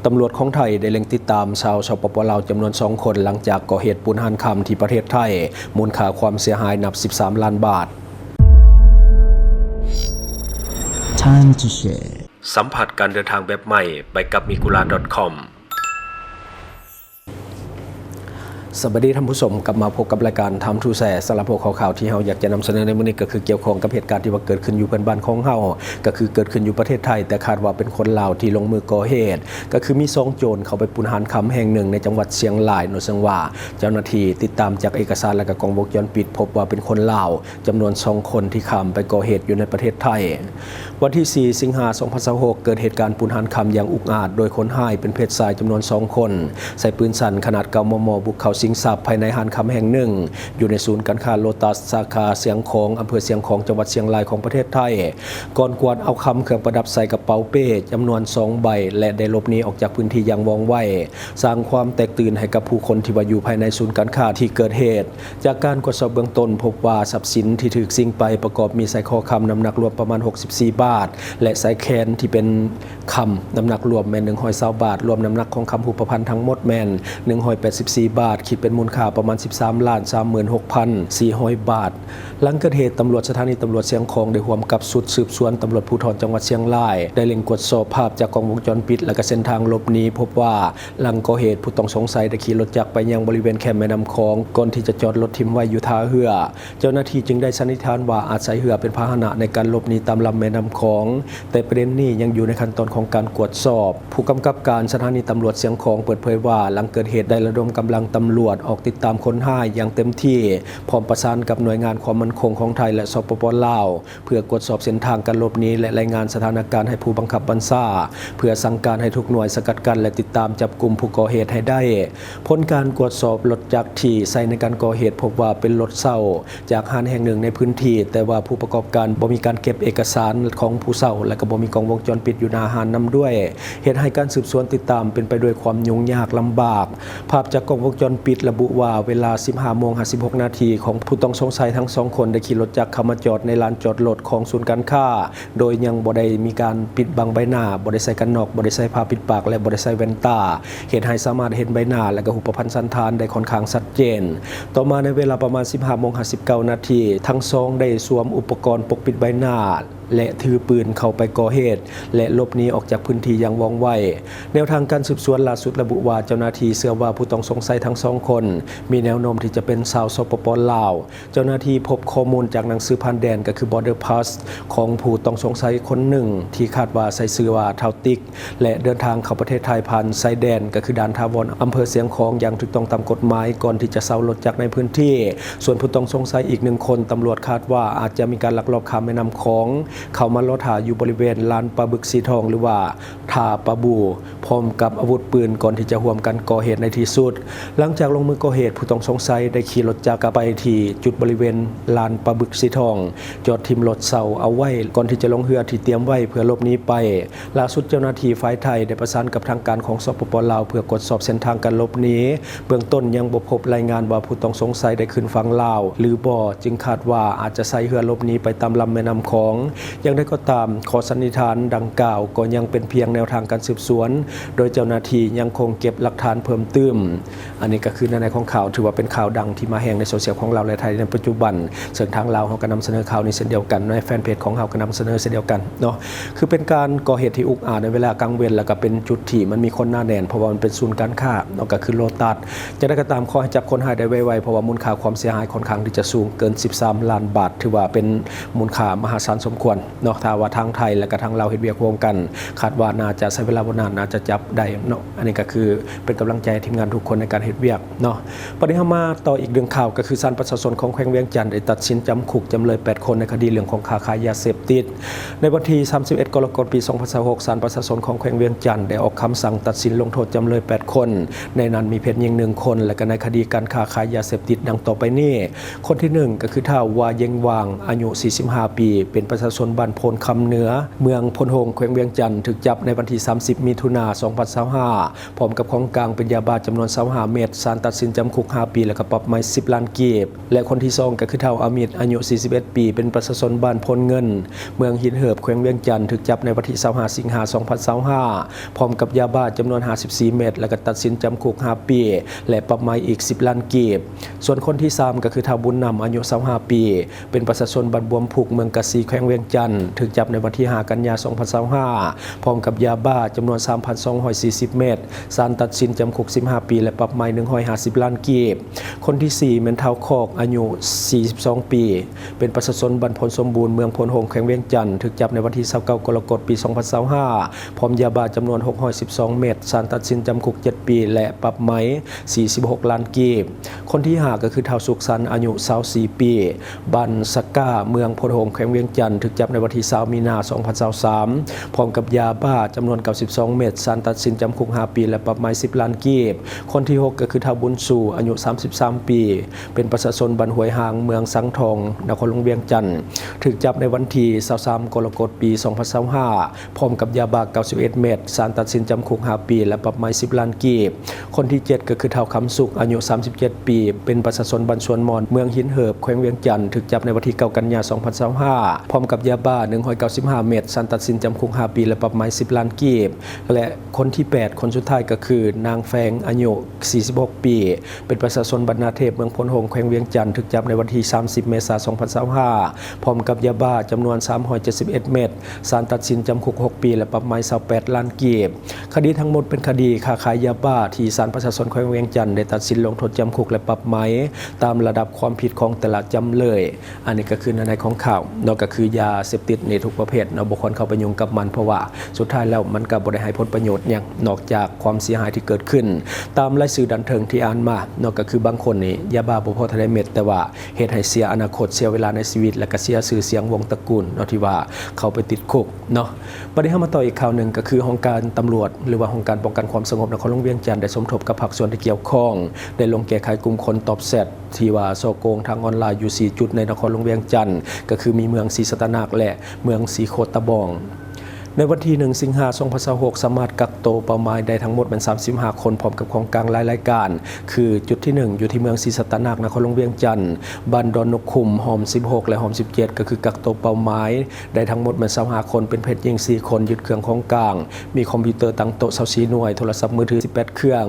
ຕຳຫຼວດຂອງໄທໄດ້ເລັ່ງຕິດຕາມຊາວ ສປປ ລາວ ຈຳນວນສອງຄົນ ຫຼັງຈາກກໍ່ເຫດປຸ້ນຮ້ານຄຳທີ່ປະເທດໄທ ມູນຄ່າຄວາມເສຍຫາຍນັບສິບສາມລ້ານບາດ. Time to share. ສຳຜັດການເດີນທາງແບບໃໝ່ ໄປກັບ Migura ດອດ ຄອມ. ສະບາຍດີທ່ານຜູ້ຊົມ, ກັບມາພົບກັບລາຍການ Time to Share. ສຳລັບຫົວຂໍ້ຂ່າວທີ່ເຮົາຢາກຈະນຳສະເໜີໃນມື້ນີ້ ກໍຄືກ່ຽວຂ້ອງກັບເຫດການທີ່ວ່າເກີດຂຶ້ນຢູ່ເພື່ອນບ້ານຂອງເຮົາ, ກໍຄືເກີດຂຶ້ນຢູ່ປະເທດໄທ, ແຕ່ຄາດວ່າເປັນຄົນລາວທີ່ລົງມືກໍ່ເຫດ, ກໍຄືມີສອງໂຈນເຂົ້າໄປປຸ້ນຮ້ານຄຳແຫ່ງໜຶ່ງໃນຈັງຫວັດຊຽງລາຍເນາະ, ເຊິ່ງວ່າເຈົ້າໜ້າທີ່ຕິດຕາມຈາກເອກະສານ ແລະ ກໍກ້ອງວົງຈອນປິດ ພົບວ່າເປັນຄົນລາວ ຈຳນວນສອງຄົນທີ່ຂ້າມໄປກໍ່ເຫດຢູ່ໃນປະເທດໄທ. ວັນທີສີ່ ສິງຫາ ສອງພັນຊາວຫົກ ເກີດເຫດການປຸ້ນຮ້ານຄຳຢ່າງອຸກອາດ ໂດຍຄົນຮ້າຍເປັນເພດຊາຍຈຳນວນສອງຄົນ ໃຊ້ປືນສັ້ນຂະໜາດເກົ້າ ມມ ບຸກເຂົ້າຊິງຊັບພາຍໃນຮ້ານຄຳແຫ່ງໜຶ່ງ ຢູ່ໃນສູນການຄ້າໂລຕັສ ສາຂາຊຽງຂອງ ອຳເພີຊຽງຂອງ ຈັງຫວັດຊຽງລາຍ ຂອງປະເທດໄທ, ກ່ອນກວາດເອົາຄຳເຄື່ອງປະດັບໃສ່ກະເປົາເປ້ຈຳນວນສອງໃບ ແລະ ໄດ້ຫຼົບໜີອອກຈາກພື້ນທີ່ຢ່າງວ່ອງໄວ, ສ້າງຄວາມແຕກຕື່ນໃຫ້ກັບຜູ້ຄົນທີ່ວ່າຢູ່ພາຍໃນສູນການຄ້າທີ່ເກີດເຫດ. ຈາກການກວດສອບເບື້ອງຕົ້ນ ພົບວ່າຊັບສິນທີ່ຖືກຊິງໄປປະກອບມີສາຍຄໍຄຳນ້ຳໜັກລວມປະມານຫົກສິບສີ່ບາດ ແລະ ສາຍແຂນທີ່ເປັນຄຳນ້ຳໜັກລວມແມ່ນໜຶ່ງຮ້ອຍຊາວບາດ, ລວມນ້ຳໜັກຂອງຄຳຮູບປະພັນທັງໝົດແມ່ນໜຶ່ງຮ້ອຍແປດສິບສີ່ບາດ, ຄິດເປັນມູນຄ່າປະມານສິບສາມລ້ານສາມໝື່ນຫົກພັນສີ່ຮ້ອຍບາດ. ຫຼັງເກີດເຫດ, ຕຳຫຼວດສະຖານີຕຳຫຼວດຊຽງຂອງໄດ້ຮ່ວມກັບຊຸດສືບສວນຕຳຫຼວດພູທອນຈັງຫວັດຊຽງລາຍ ໄດ້ເລັ່ງກວດສອບພາບຈາກກ້ອງວົງຈອນປິດ ແລະ ກະເສັ້ນທາງຫຼົບໜີ, ພົບວ່າ ຫຼັງກໍ່ເຫດ, ຜູ້ຕ້ອງສົງໄສໄດ້ຂີ່ລົດຈັກໄປຍັງບໍລິເວນແຄມແມ່ນ້ຳຂອງ ກ່ອນທີ່ຈະຈອດລົດຖິ້ມໄວ້ຢູ່ທ່າເຮືອ. ເຈົ້າໜ້າທີ່ຈຶ່ງໄດ້ສັນນິຖານວ່າອາດໃຊ້ເຮືອເປັນພາຫະນະໃນການຫຼົບໜີຕາມລຳແມ່ນ້ຳຂອງ, ແຕ່ປະເດັນນີ້ຍັງຢູ່ໃນຂັ້ນຕອນຂອງການກວດສອບ. ຜູ້ກຳກັບການສະຖານີຕຳຫຼວດຊຽງຂອງເປີດເຜີຍວ່າ ຫຼັງເກີດເຫດໄດ້ລະດົມກຳລັງຕຳຫຼວດອອກຕິດຕາມຄົນຮ້າຍຢ່າງເຕັມທີ່, ພ້ອມປະສານກັບໜ່ວຍງານຄວາມໝັ້ນຄົງຂອງໄທ ແລະ ສປປ ລາວ ເພື່ອກວດສອບເສັ້ນທາງການຫຼົບໜີ ແລະ ລາຍງານສະຖານະການໃຫ້ຜູ້ບັງຄັບບັນຊາ, ເພື່ອສັ່ງການໃຫ້ທຸກໜ່ວຍສະກັດກັ້ນ ແລະ ຕິດຕາມຈັບກຸມຜູ້ກໍ່ເຫດໃຫ້ໄດ້. ຜົນການກວດສອບລົດຈັກທີ່ໃຊ້ໃນການກໍ່ເຫດ ພົບວ່າເປັນລົດເຊົ່າຈາກຮ້ານແຫ່ງໜຶ່ງໃນພື້ນທີ່, ແຕ່ວ່າຜູ້ປະກອບການບໍ່ມີການເກັບເອກະສານຂອງຜູ້ເຊົ່າ ແລະ ກໍບໍ່ມີກ້ອງວົງຈອນປິດຢູ່ໜ້າຮ້ານນຳດ້ວຍ, ເຮັດໃຫ້ການສືບສວນຕິດຕາມເປັນໄປດ້ວຍຄວາມຫຍຸ້ງຍາກລຳບາກ. ພາບຈາກກ້ອງວົງຈອນປິດລະບຸວ່າ ເວລາສິບຫ້າໂມງຫ້າສິບຫົກນາທີ ຂອງຜູ້ຕ້ອງສົງໄສທັງສອງຄົນໄດ້ຂີ່ລົດຈັກເຂົ້າມາຈອດໃນລານຈອດລົດຂອງສູນການຄ້າ ໂດຍຍັງບໍ່ໄດ້ມີການປິດບັງໃບໜ້າ, ບໍ່ໄດ້ໃສ່ກັນນອກ, ບໍ່ໄດ້ໃສ່ຜ້າປິດປາກ ແລະ ບໍ່ໄດ້ໃສ່ແວ່ນຕາ, ເຮັດໃຫ້ສາມາດເຫັນໃບໜ້າ ແລະ ກໍຮູບປະພັນສັນຖານໄດ້ຄ່ອນຂ້າງຊັດເຈນ. ຕໍ່ມາໃນເວລາປະມານສິບຫ້າໂມງຫ້າສິບເກົ້ານາທີ, ທັງສອງໄດ້ສວມອຸປະກອນປົກປິດໃບໜ້າ ແລະ ຖືປືນເຂົ້າໄປກໍ່ເຫດ ແລະ ຫຼົບໜີອອກຈາກພື້ນທີ່ຢ່າງວ່ອງໄວ. ແນວທາງການສືບສວນລ່າສຸດລະບຸວ່າ ເຈົ້າໜ້າທີ່ເຊື່ອວ່າຜູ້ຕ້ອງສົງໄສທັງສອງຄົນມີແນວໂນ້ມທີ່ຈະເປັນຊາວ ສປປ ລາວ. ເຈົ້າໜ້າທີ່ພົບຂໍ້ມູນຈາກໜັງສືຜ່ານແດນ ກໍຄື Border Pass ຂອງຜູ້ຕ້ອງສົງໄສຄົນໜຶ່ງ ທີ່ຄາດວ່າໃຊ້ຊື່ວ່າທ້າວຕິກ ແລະ ເດີນທາງເຂົ້າປະເທດໄທຜ່ານຊາຍແດນ ກໍຄືດ່ານຖາວອນ ອຳເພີຊຽງຂອງ ຢ່າງຖືກຕ້ອງຕາມກົດໝາຍ ກ່ອນທີ່ຈະເຊົ່າລົດຈັກໃນພື້ນທີ່. ສ່ວນຜູ້ຕ້ອງສົງໄສອີກໜຶ່ງຄົນ, ຕຳຫຼວດຄາດວ່າອາດຈະມີການລັກລອບຂ້າມແມ່ນ້ຳຂອງ ເຂົ້າມາລໍຖ້າຢູ່ບໍລິເວນລານປາບຶກສີທອງ ຫຼືວ່າ ທ່າປາບູ ພ້ອມກັບອາວຸດປືນ ກ່ອນທີ່ຈະຮ່ວມກັນກໍ່ເຫດໃນທີ່ສຸດ. ຫຼັງຈາກລົງມືກໍ່ເຫດ, ຜູ້ຕ້ອງສົງໄສໄດ້ຂີ່ລົດຈັກກັບໄປທີ່ຈຸດບໍລິເວນລານປາບຶກສີທອງ, ຈອດຖິ້ມລົດເຊົ່າເອົາໄວ້ ກ່ອນທີ່ຈະລົງເຮືອທີ່ຕຽມໄວ້ເພື່ອຫຼົບໜີໄປ. ລ່າສຸດເຈົ້າໜ້າທີ່ຝ່າຍໄທໄດ້ປະສານກັບທາງການຂອງ ສປປ ລາວ ເພື່ອກວດສອບເສັ້ນທາງການຫຼົບໜີ. ເບື້ອງຕົ້ນຍັງບໍ່ພົບລາຍງານວ່າຜູ້ຕ້ອງສົງໄສໄດ້ຂຶ້ນຝັ່ງລາວ ຫຼື ບໍ່, ຈຶ່ງຄາດວ່າອາດຈະໃຊ້ເຮືອຫຼົບໜີໄປຕາມລຳແມ່ນ້ຳຂອງ. ຢ່າງໃດກໍຕາມ, ຂໍ້ສັນນິຖານດັ່ງກ່າວກໍຍັງເປັນພຽງແນວທາງການສືບສວນ, ໂດຍເຈົ້າໜ້າທີ່ຍັງຄົງເກັບຫຼັກຖານເພີ່ມຕື່ມ. ອັນນີ້ກໍຄືໃນໃນຂອງຂ່າວ, ຖືວ່າເປັນຂ່າວດັງທີ່ມາແຮງໃນໂຊຊຽວຂອງລາວ ແລະ ໄທໃນປັດຈຸບັນ, ເຊິ່ງທາງລາວເຮົາກໍນຳສະເໜີຂ່າວນີ້ເຊັ່ນດຽວກັນ, ໃນແຟນເພຈຂອງເຮົາກໍນຳສະເໜີເຊັ່ນດຽວກັນເນາະ. ຄືເປັນການກໍ່ເຫດທີ່ອຸກອາດໃນເວລາກາງເວັນ ແລ້ວກໍເປັນຈຸດທີ່ມັນມີຄົນໜາແໜ້ນ, ເພາະວ່າມັນເປັນສູນການຄ້າເນາະ, ກໍຄືໂລຕັສ. ຈັ່ງໃດກໍຕາມ, ຂໍໃຫ້ຈັບຄົນຮ້າຍໄດ້ໄວໆ, ເພາະວ່າມູນຄ່າຄວາມເສຍຫາຍຄ່ອນຂ້າງທີ່ຈະສູງເກີນສິບສາມລ້ານບາດ, ຖືວ່າເປັນມູນຄ່າມະຫາສານສົມຄວນເນາະ. ຖ້າວ່າທາງໄທ ແລະ ກໍທາງລາວເຮັດວຽກຮ່ວມກັນ, ຄາດວ່າໜ້າຈະໃຊ້ເວລາບໍ່ນານ, ໜ້າຈະຈັບໄດ້ເນາະ. ອັນນີ້ກໍຄືເປັນກຳລັງໃຈໃຫ້ທີມງານທຸກຄົນໃນການເຮັດວຽກເນາະ. ບັດນີ້ເຮົາມາຕໍ່ອີກໜຶ່ງຂ່າວ, ກໍຄືສານປະຊາຊົນຂອງແຂວງວຽງຈັນໄດ້ຕັດສິນຈຳຄຸກຈຳເລີຍແປດຄົນໃນຄະດີເລື່ອງຂອງຄ້າຂາຍຢາເສບຕິດ. ໃນວັນທີສາມສິບເອັດ ກໍລະກົດ ປີສອງພັນຊາວຫົກ ສານປະຊາຊົນຂອງແຂວງວຽງຈັນໄດ້ອອກຄຳສັ່ງຕັດສິນລົງໂທດຈຳເລີຍແປດຄົນ, ໃນນັ້ນມີເພດຍິງໜຶ່ງຄົນ, ແລະ ກໍໃນຄະດີການຄ້າຂາຍຢາເສບຕິດດັ່ງຕໍ່ໄປນີ້. ຄົນທີໜຶ່ງ ກໍຄືທ້າວ ວາ ເຢັງຫວ່າງ ອາຍຸສີ່ສິບຫ້າປີ, ເປັນປະຊາຊົນບ້ານໂພນຄຳເໜືອ, ເມືອງໂພນໂຮງ, ແຂວງວຽງຈັນ, ຖືກຈັບໃນວັນທີສາມສິບ ມິຖຸນາ ສອງພັນຊາວຫ້າ ພ້ອມກັບຂອງກາງເປັນຢາບ້າຈຳນວນຊາວຫ້າເມັດ, ສານຕັດສິນຈຳຄຸກຫ້າປີ ແລະ ກໍປັບໃໝສິບລ້ານກີບ. ແລະ ຄົນທີສອງກໍຄືທ້າວອາມິດ ອາຍຸສີ່ສິບເອັດປີ ເປັນປະຊາຊົນບ້ານໂພນເງິນ ເມືອງຫີນເຫີບ ແຂວງວຽງຈັນ ຖືກຈັບໃນວັນທີຊາວຫ້າ ສິງຫາ ສອງພັນຊາວຫ້າ ພ້ອມກັບຢາບ້າຈຳນວນຫ້າສິບສີ່ເມັດ ແລະ ກໍຕັດສິນຈຳຄຸກຫ້າປີ ແລະ ປັບໃໝອີກສິບລ້ານກີບ. ສ່ວນຄົນທີສາມກໍຄືທ້າວບຸນນຳ ອາຍຸຊາວຫ້າປີ ເປັນປະຊາຊົນບ້ານບວມພຸກ ເມືອງກາສີ ແຂວງວຽງຈັນ ຖືກຈັບໃນວັນທີຫ້າ ກັນຍາ ສອງພັນຊາວຫ້າ ພ້ອມກັບຢາບ້າຈຳນວນສາມພັນສອງຮ້ອຍສີ່ສິບເມັດ, ສານຕັດສິນຈຳຄຸກສິບຫ້າປີ ແລະ ປັບໃໝໜຶ່ງຮ້ອຍຫ້າສິບລ້ານກີບ. ຄົນທີສີ່ແມ່ນທ້າວຄອກ ອາຍຸສີ່ສິບສອງປີ ເປັນປະຊາຊົນບ້ານໂພນສົມບູນ ເມືອງໂພນໂຮງ ແຂວງວຽງຈັນ ຖືກຈັບໃນວັນທີຊາວເກົ້າ ກໍລະກົດ ປີສອງພັນຊາວຫ້າ ພ້ອມຢາບ້າຈຳນວນຫົກຮ້ອຍສິບສອງເມັດ, ສານຕັດສິນຈຳຄຸກເຈັດປີ ແລະ ປັບໃໝສີ່ສິບຫົກລ້ານກີບ. ຄົນທີຫ້າກໍຄືທ້າວສຸກສັນ ອາຍຸຊາວສີ່ປີ ບ້ານສະກາ ເມືອງໂພນໂຮງ ແຂວງວຽງຈັນ ຖືກຈັບໃນວັນທີຊາວ ມີນາ ສອງພັນຊາວສາມ ພ້ອມກັບຢາບ້າຈຳນວນເກົ້າສິບສອງເມັດ, ສານຕັດສິນຈຳຄຸກຫ້າປີ ແລະ ປັບໃໝສິບລ້ານກີບ. ຄົນທີຫົກກໍຄືທ້າວບຸນຊູ ອາຍຸສາມສິບສາມປີ ເປັນປະຊາຊົນບ້ານຫ້ວຍຮ່າງ ເມືອງສັງທອງ ນະຄອນຫຼວງວຽງຈັນ ຖືກຈັບໃນວັນທີຊາວສາມ ກໍລະກົດ ປີສອງພັນຊາວຫ້າ ພ້ອມກັບຢາບ້າເກົ້າສິບເອັດເມັດ, ສານຕັດສິນຈຳຄຸກຫ້າປີ ແລະ ປັບໃໝສິບລ້ານກີບ. ຄົນທີເຈັດກໍຄືທ້າວຄຳສຸກ ອາຍຸສາມສິບເຈັດປີ ເປັນປະຊາຊົນບ້ານສວນມ່ອນ ເມືອງຫີນເຫີບ ແຂວງວຽງຈັນ ຖືກຈັບໃນວັນທີເກົ້າ ກັນຍາ ສອງພັນຊາວຫ້າ ພ້ອມກັບຢາບ້າໜຶ່ງຮ້ອຍເກົ້າສິບຫ້າເມັດ, ສານຕັດສິນຈຳຄຸກຫ້າປີ ແລະ ປັບໃໝສິບລ້ານກີບ. ແລະ ຄົນທີແປດ ຄົນສຸດທ້າຍກໍຄືນາງແຟງ ອາຍຸສີ່ສິບຫົກປີ ເປັນປະຊາຊົນບ້ານນາເທບ ເມືອງໂພນໂຮງ ແຂວງວຽງຈັນ ຖືກຈັບໃນວັນທີສາມສິບ ເມສາ ສອງພັນຊາວຫ້າ ພ້ອມກັບຢາບ້າຈຳນວນສາມຮ້ອຍເຈັດສິບເອັດເມັດ, ສານຕັດສິນຈຳຄຸກຫົກປີ ແລະ ປັບໃໝຊາວແປດລ້ານກີບ. ຄະດີທັງໝົດເປັນຄະດີຄ້າຂາຍຢາບ້າ ທີ່ສານປະຊາຊົນແຂວງວຽງຈັນໄດ້ຕັດສິນລົງໂທດຈຳຄຸກ ແລະ ປັບໃໝຕາມລະດັບຄວາມຜິດຂອງແຕ່ລະຈຳເລີຍ. ອັນນີ້ກໍຄືໃນໃນຂອງຂ່າວເນາະ, ກໍຄືຢາເສບຕິດໃນທຸກປະເພດເນາະ, ບໍ່ຄວນເຂົ້າໄປຫຍຸ້ງກັບມັນ ເພາະວ່າສຸດທ້າຍແລ້ວມັນກໍບໍ່ໄດ້ໃຫ້ຜົນປະໂຫຍດຫຍັງ ນອກຈາກຄວາມເສຍຫາຍທີ່ເກີດຂຶ້ນ. ຕາມລາຍຊື່ດ້ານເທິງທີ່ອ່ານມາເນາະ, ກໍຄືບາງຄົນນີ້ຢາບ້າບໍ່ພໍເທົ່າໃດເມັດ, ແຕ່ວ່າເຮັດໃຫ້ເສຍອະນາຄົດ, ເສຍເວລາໃນຊີວິດ ແລະ ກໍເສຍຊື່ສຽງວົງຕະກູນເນາະ ທີ່ວ່າເຂົ້າໄປຕິດຄຸກເນາະ. ບັດນີ້ເຮົາມາຕໍ່ອີກຂ່າວໜຶ່ງ, ກໍຄືຫ້ອງການຕຳຫຼວດ ຫຼືວ່າຫ້ອງການປ້ອງກັນຄວາມສະຫງົບນະຄອນຫຼວງວຽງຈັນ ໄດ້ສົມທົບກັບພາກສ່ວນທີ່ກ່ຽວຂ້ອງ ໄດ້ລົງແກ້ໄຂກຸ່ມຄົນຕອບແຊັດ ທີ່ວ່າສໍ້ໂກງທາງອອນລາຍຢູ່ສີ່ຈຸດໃນນະຄອນຫຼວງວຽງຈັນ, ກໍຄືມີເມືອງສີສັດຕະນາກ ແລະ ເມືອງສີໂຄດຕະບອງ. ໃນວັນທີໜຶ່ງ ສິງຫາ ສອງພັນຊາວຫົກ ສາມາດກັກໂຕເປົ້າໝາຍໄດ້ທັງໝົດແມ່ນສາມສິບຫ້າຄົນ ພ້ອມກັບຂອງກາງຫຼາຍລາຍການ, ຄືຈຸດທີໜຶ່ງ ຢູ່ທີ່ເມືອງສີສັດຕະນາກ ນະຄອນຫຼວງວຽງຈັນ, ບ້ານດອນນົກຂຸມ ຮ່ອມສິບຫົກ ແລະ ຮ່ອມສິບເຈັດ ກໍຄືກັກໂຕເປົ້າໝາຍໄດ້ທັງໝົດແມ່ນຊາວຫ້າຄົນ, ເປັນເພດຍິງສີ່ຄົນ, ຍຶດເຄື່ອງຂອງກາງ ມີຄອມພິວເຕີຕັ້ງໂຕະຊາວສີ່ໜ່ວຍ, ໂທລະສັບມືຖືສິບແປດເຄື່ອງ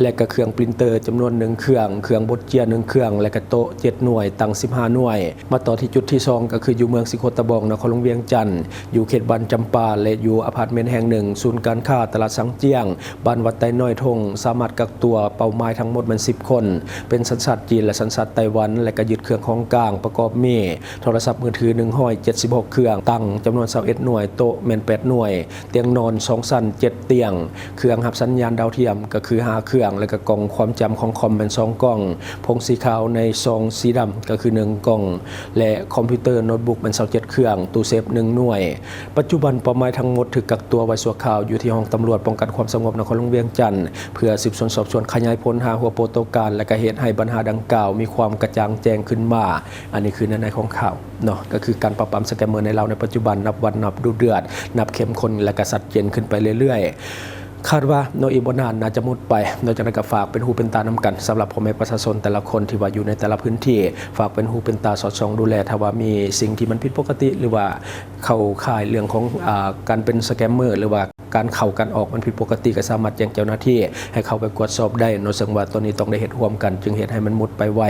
ແລະ ກະເຄື່ອງປຣິນເຕີຈຳນວນໜຶ່ງເຄື່ອງ, ເຄື່ອງບົດເຈ້ຍໜຶ່ງເຄື່ອງ ແລະ ກະໂຕະເຈັດໜ່ວຍ, ຕັ່ງສິບຫ້າໜ່ວຍ. ມາຕໍ່ທີ່ຈຸດທີສອງ ກໍຄືຢູ່ເມືອງສີໂຄດຕະບອງ ນະຄອນຫຼວງວຽງຈັນ, ຢູ່ເຂດບ້ານຈຳປາ ແລະ ຢູ່ອາພາດເມັນແຫ່ງໜຶ່ງ, ສູນການຄ້າ, ຕະຫຼາດສັງຈຽງ, ບ້ານວັດໄຕນ້ອຍທົ່ງ, ສາມາດກັກຕົວເປົ້າໝາຍທັງໝົດແມ່ນສິບຄົນ, ເປັນສັນຊາດຈີນ ແລະ ສັນຊາດໄຕ້ຫວັນ, ແລະ ກໍຍຶດເຄື່ອງຂອງກາງປະກອບມີ ໂທລະສັບມືຖືໜຶ່ງຮ້ອຍເຈັດສິບຫົກເຄື່ອງ, ຕັ່ງຈຳນວນຊາວເອັດໜ່ວຍ, ໂຕະແມ່ນແປດໜ່ວຍ, ຕຽງນອນສອງຊັ້ນເຈັດຕຽງ, ເຄື່ອງຮັບສັນຍານດາວທຽມກໍຄືຫ້າເຄື່ອງ ແລະ ກະກ່ອງຄວາມຈຳຂອງຄອມແມ່ນສອງກ່ອງ, ຜົງສີຂາວໃນຊອງສີດຳກໍຄືໜຶ່ງກ່ອງ ແລະ ຄອມພິວເຕີໂນດບຸກແມ່ນຊາວເຈັດເຄື່ອງ, ຕູ້ເຊຟໜຶ່ງໜ່ວຍ. ປັດຈຸບັນເປົ້າໝາຍທັງໝົດຖືກກັກຕົວໄວ້ຊົ່ວຄາວຢູ່ທີ່ຫ້ອງຕຳຫຼວດປ້ອງກັນຄວາມສະຫງົບນະຄອນຫຼວງວຽງຈັນ ເພື່ອສືບສວນສອບສວນຂະຫຍາຍຜົນຫາຫົວໂປໂຕການ ແລະ ກະເຮັດໃຫ້ບັນຫາດັ່ງກ່າວມີຄວາມກະຈ່າງແຈ້ງຂຶ້ນມາ. ອັນນີ້ຄືໃນໃນຂອງຂ່າວເນາະ, ກໍຄືການປາບປາມສະແກມເມີໃນລາວໃນປັດຈຸບັນ ນັບວັນນັບດຸເດືອດ, ນັບເຂັ້ມຂຸ້ນ ແລະ ກະຊັດເຈນຂຶ້ນໄປເລື້ອຍໆ. ຄາດວ່າເນາະ ອີກບໍ່ນານໜ້າຈະໝົດໄປເນາະ, ຈັ່ງໃດກໍຝາກເປັນຫູເປັນຕານຳກັນ ສຳລັບພໍ່ແມ່ປະຊາຊົນແຕ່ລະຄົນທີ່ວ່າຢູ່ໃນແຕ່ລະພື້ນທີ່, ຝາກເປັນຫູເປັນຕາສອດສ່ອງດູແລ. ຖ້າວ່າມີສິ່ງທີ່ມັນຜິດປົກກະຕິ ຫຼືວ່າເຂົ້າຂ່າຍເລື່ອງຂອງ ອາ ການເປັນສະແກມເມີ ຫຼືວ່າ ການເຂົ້າການອອກມັນຜິດປົກກະຕິ ກໍສາມາດແຈ້ງເຈົ້າໜ້າທີ່ໃຫ້ເຂົ້າໄປກວດສອບໄດ້ເນາະ, ເຊິ່ງວ່າຕອນນີ້ຕ້ອງໄດ້ເຮັດຮ່ວມກັນ ຈຶ່ງເຮັດໃຫ້ມັນໝົດໄປໄວ.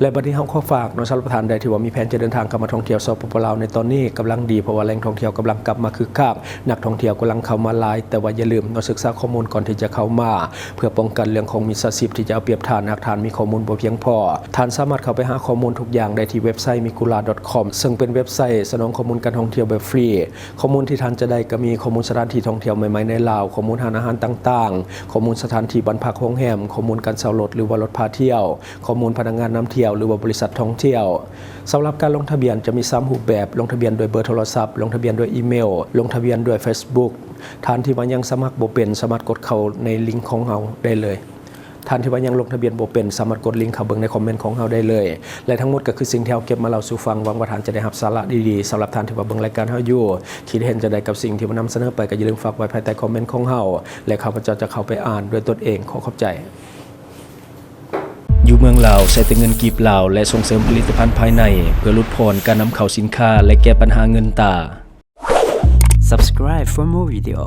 ແລະ ບັດນີ້ເຮົາຂໍຝາກເນາະ, ສຳລັບທ່ານໃດທີ່ວ່າມີແຜນຈະເດີນທາງເຂົ້າມາທ່ອງທ່ຽວ ສປປ ລາວ ໃນຕອນນີ້ກຳລັງດີ, ເພາະວ່າແຫຼ່ງທ່ອງທ່ຽວກຳລັງກັບມາຄຶກຄັກ, ນັກທ່ອງທ່ຽວກຳລັງເຂົ້າມາຫຼາຍ, ແຕ່ວ່າຢ່າລືມເນາະ, ສຶກສາຂໍ້ມູນກ່ອນທີ່ຈະເຂົ້າມາ ເພື່ອປ້ອງກັນເລື່ອງຂອງມິດສາຊີບທີ່ຈະເອົາປຽບທ່ານ ຫາກທ່ານມີຂໍ້ມູນບໍ່ພຽງພໍ. ທ່ານສາມາດເຂົ້າໄປຫາຂໍ້ມູນທຸກຢ່າງໄດ້ທີ່ເວັບໄຊ migula dot com ເຊິ່ງເປັນເວັບໄຊສະໜອງຂໍ້ມູນການທ່ອງທ່ຽວແບບຟຣີ. ຂໍ້ມູນທີ່ທ່ານຈະໄດ້ກໍມີຂໍ້ມູນສະຖານທີ່ທ່ອງທ່ຽວໃໝ່ໆໃນລາວ, ຂໍ້ມູນຮ້ານອາຫານຕ່າງໆ, ຂໍ້ມູນສະຖານທີ່ບ້ານພັກໂຮງແຮມ, ຂໍ້ມູນການເຊົ່າລົດ ຫຼືວ່າລົດພາທ່ຽວ, ຂໍ້ມູນພະນັກງານນຳທ່ຽວ ຫຼືວ່າບໍລິສັດທ່ອງທ່ຽວ. ສຳລັບການລົງທະບຽນຈະມີສາມຮູບແບບ, ລົງທະບຽນດ້ວຍເບີໂທລະສັບ, ລົງທະບຽນດ້ວຍອີເມວ, ລົງທະບຽນດ້ວຍເຟສບຸກ. ທ່ານທີ່ວ່າຍັງສະໝັກບໍ່ເປັນ ສາມາດກົດເຂົ້າໃນລິງຂອງເຮົາໄດ້ເລີຍ. ທ່ານທີ່ວ່າຍັງລົງທະບຽນບໍ່ເປັນ ສາມາດກົດລິງເຂົ້າເບິ່ງໃນຄອມເມັນຂອງເຮົາໄດ້ເລີຍ. ແລະ ທັງໝົດກໍຄືສິ່ງທີ່ເຮົາເກັບມາເລົ່າສູ່ຟັງ. ຫວັງວ່າທ່ານຈະໄດ້ຮັບສາລະດີໆ. ສຳລັບທ່ານທີ່ວ່າເບິ່ງລາຍການເຮົາຢູ່ ຄິດເຫັນຈັ່ງໃດກັບສິ່ງທີ່ວ່ານຳສະເໜີໄປ ກໍຢ່າລືມຝາກໄວ້ພາຍໃຕ້ຄອມເມັນຂອງເຮົາ ແລະ ຂ້າພະເຈົ້າຈະເຂົ້າໄປອ່ານດ້ວຍຕົນເອງ. ຂໍຂອບໃຈ. ຢູ່ເມືອງລາວ ໃຊ້ແຕ່ເງິນກີບລາວ ແລະ ສົ່ງເສີມຜະລິດຕະພັນພາຍໃນ ເພື່ອຫຼຸດຜ່ອນການນຳເຂົ້າສິນຄ້າ ແລະ ແກ້ບັນຫາເງິນຕາ. Subscribe for more video.